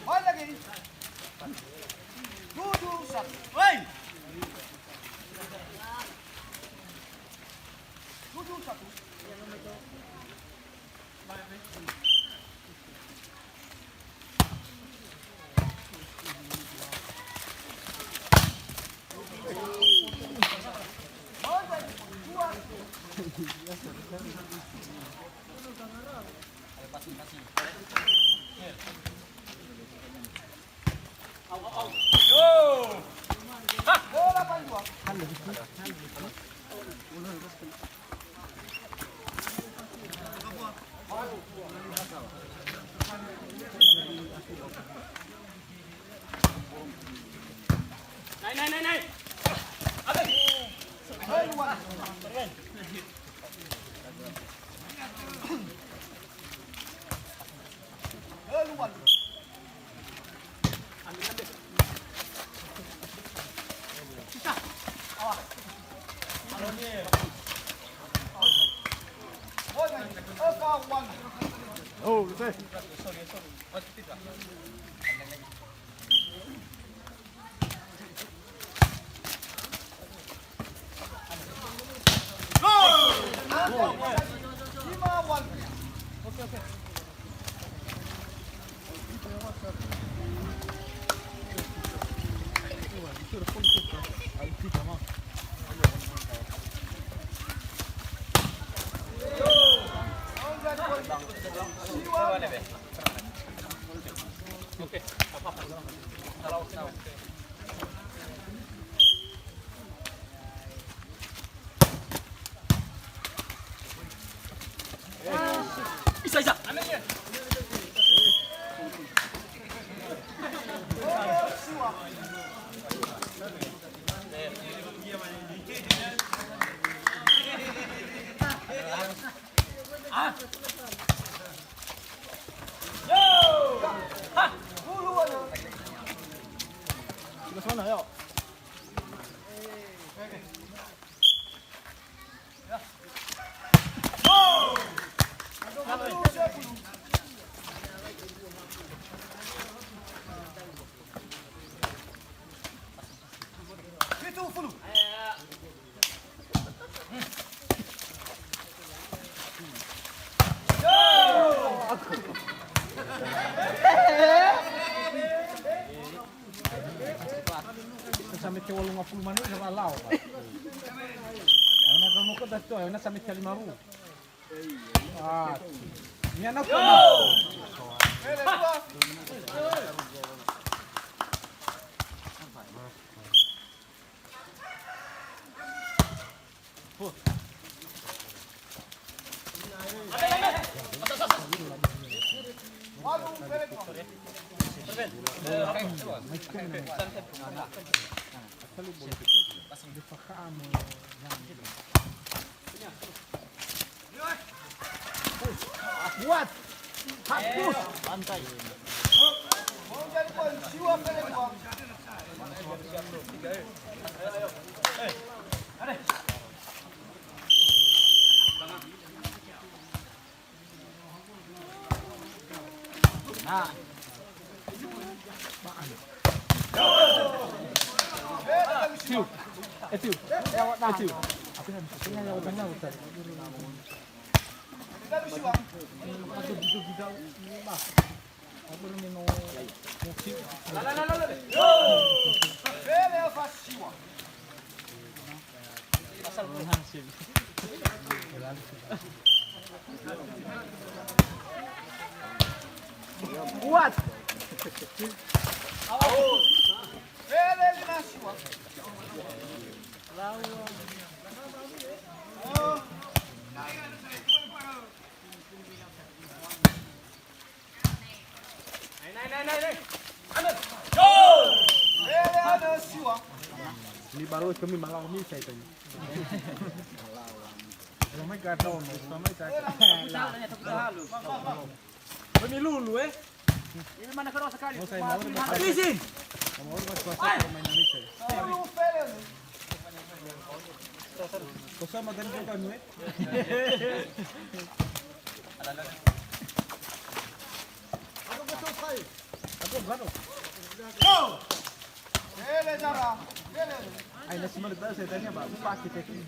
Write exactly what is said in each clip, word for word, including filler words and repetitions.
Balik lagi. Tujuh satu. Hei. Tujuh satu. Nai, nai, nai, nai. Oh, let's say. Isa, isa. Sudah sana, yuk. Sampai ke walu ngapulu mane, sama lao. Ayo na kamu kok dah tu, ayo na sampai ke lima ribu. Ah. Ini anak. Buat. Hapus. Lantai. Nah. Tiu. Eh, tiu. Eh, tiu. Kuat. Nai, nai, nai, nai, nai. Ni baru kami malau misa itu. Ramai gadon, ramai gadon. Kami lulu, eh. Ini mana kalau sekali? Mau saya mau. Habisin. Mau pas puasa pemain Indonesia. Kosong makan juga, eh. Aku betul, Pak. Aku enggak, loh. Go! Bele, Zara. Bele. Ai, nasi malu tahu saya tanya, Pak. Pak, kita ini.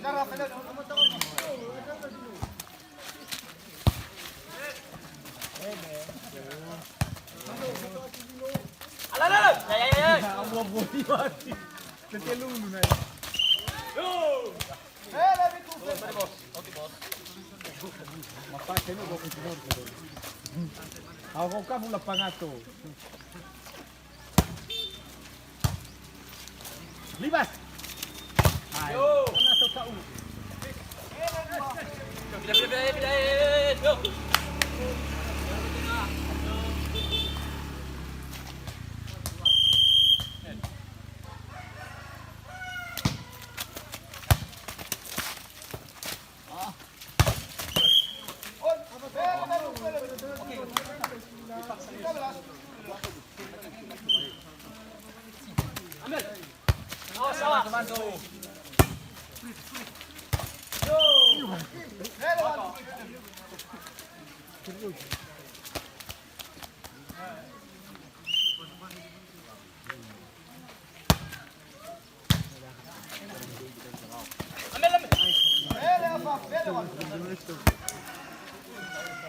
Zara, bele. Ala, ala, ala. Ya, ya, ya, ya. Mau boli mati. Tetelu lu, Nay. Yo. Mafake no go kutinor. Au go kafu lapangato. Libas. Ayo. Ana to kau. Pindah, pindah, pindah, pindah, eh, yo.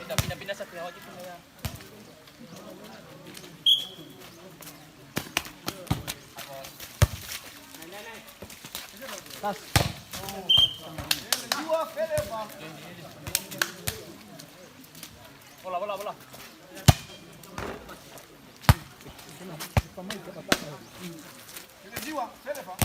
Pindah, pindah, pindah satu ya, wajib pindah ya. Tas. Bola, bola, bola. Jiwa, Fele, Pak.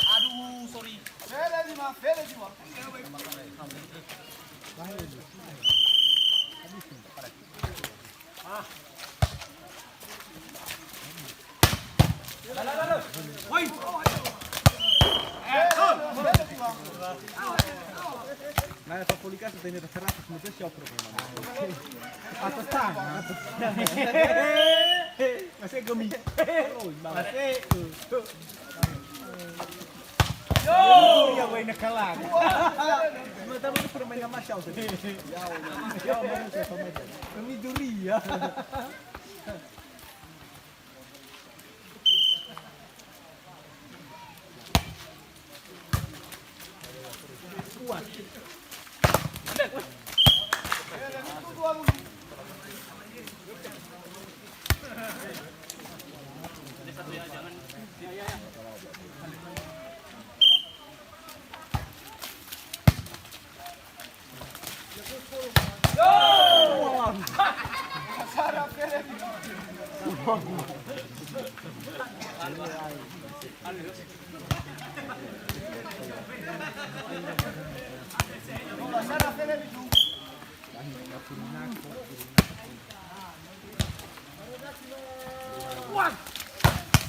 Aduh, sorry. Fele lima, Fele jiwa. Woi. Fele jiwa. Nah, Pak Polika sudah ini terserah, terus siap, Bro. Atas tangan, atas tangan. Masih gemi. Masih. Yo! Durian wai na kalah. Cuma tahu tu permainan Mas Syau tadi. Yo, mana saya pemain. Kami durian. Kuat.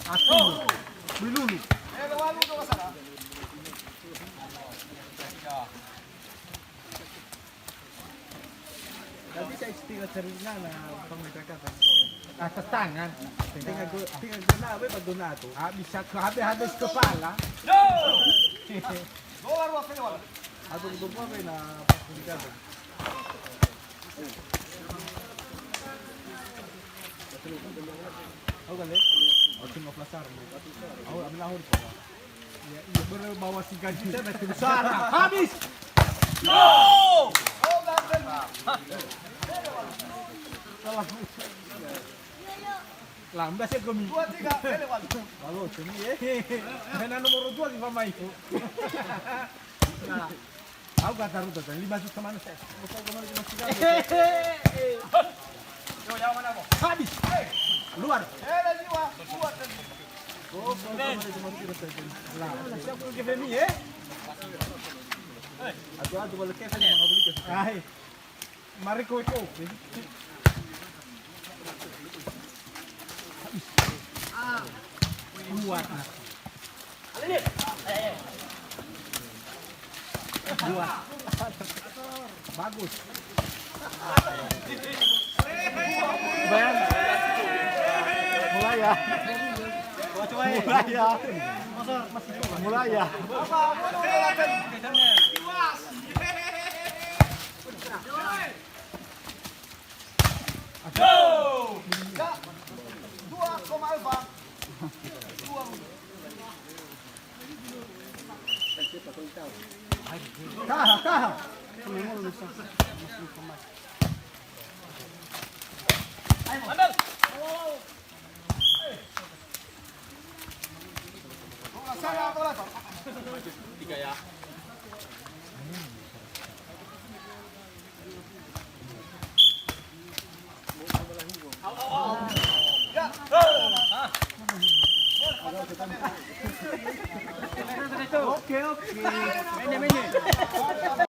Aku. Melulu. Tapi saya istilah cerita na pemain kakak. Atas tangan. Tinggal go, tinggal guna, apa, guna tu? Ah, bisa ke habis-habis kepala. Dolar dua kali, wala. Atau untuk apa na pas di kandang? Au kan, eh? Au cuma pelasar. Au ambil ahur. Ya, iya, bener bawa si gaji saya, betul. Sarah, habis. Yo! Lambe saya gemi. Dua, tiga, Fele, wala. Lalu, sini, eh. Main nomor dua di pemain itu. Nah, aku gak taruh tuh, lima juta mana saya? Mau tahu kemana cuma tiga. Yo, yang mana, Bos? Habis. Luar. Fele jiwa, kuat tadi. Hai. Mari kowe ko. Kuat. Kuat. Bagus. Bayang. Mulai ya. Mulai ya. Mulai ya. Go! Dua koma empat. Dua. Taha, taha. Ambil. Tiga ya. Oke, oke. Mene, mene.